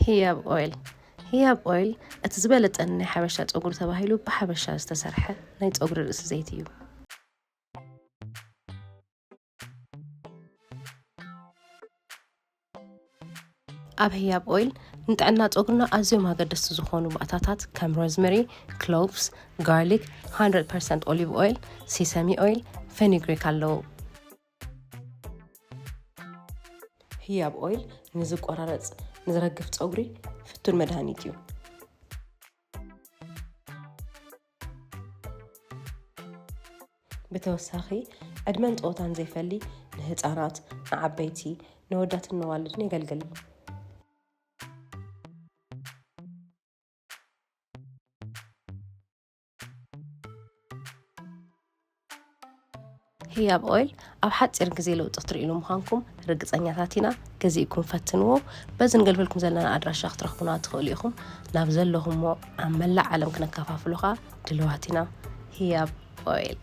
ህያብ ኦይል። ህያብ ኦይል እቲ ዝበለጸን ናይ ሓበሻ ጸጉሪ ተባሂሉ ብሓበሻ ዝተሰርሐ ናይ ጸጉሪ ርእሲ ዘይቲ እዩ። ኣብ ህያብ ኦይል ንጥዕና ጸጉርና ኣዝዮም ኣገደስቲ ዝኾኑ ባእታታት ከም ሮዝመሪ፣ ክሎቭስ፣ ጋርሊክ፣ one hundred percent ኦሊቭ ኦይል፣ ሲሰሚ ኦይል፣ ፌኒግሪክ ኣለዉ። ህያብ ኦይል ንዝቆራረጽ፣ ንዝረግፍ ጸጉሪ ፍቱን መድሃኒት እዩ። ብተወሳኺ ዕድመን ጾታን ዘይፈሊ ንህጻናት፣ ንዓበይቲ፣ ንወዳትን ነዋልድን የገልግል። ህያብ ኦይል ኣብ ሓጺር ግዜ ለውጢ ክትርእይሉ ምዃንኩም ርግጸኛታት ኢና። ገዚእኩም ፈትንዎ። በዚ ንገልገልኩም ዘለና ኣድራሻ ክትረኽቡና ትኽእሉ ኢኹም። ናብ ዘለኹሞ ኣብ መላእ ዓለም ክነከፋፍሎ ኸኣ ድልዋት ኢና። ህያብ ኦይል።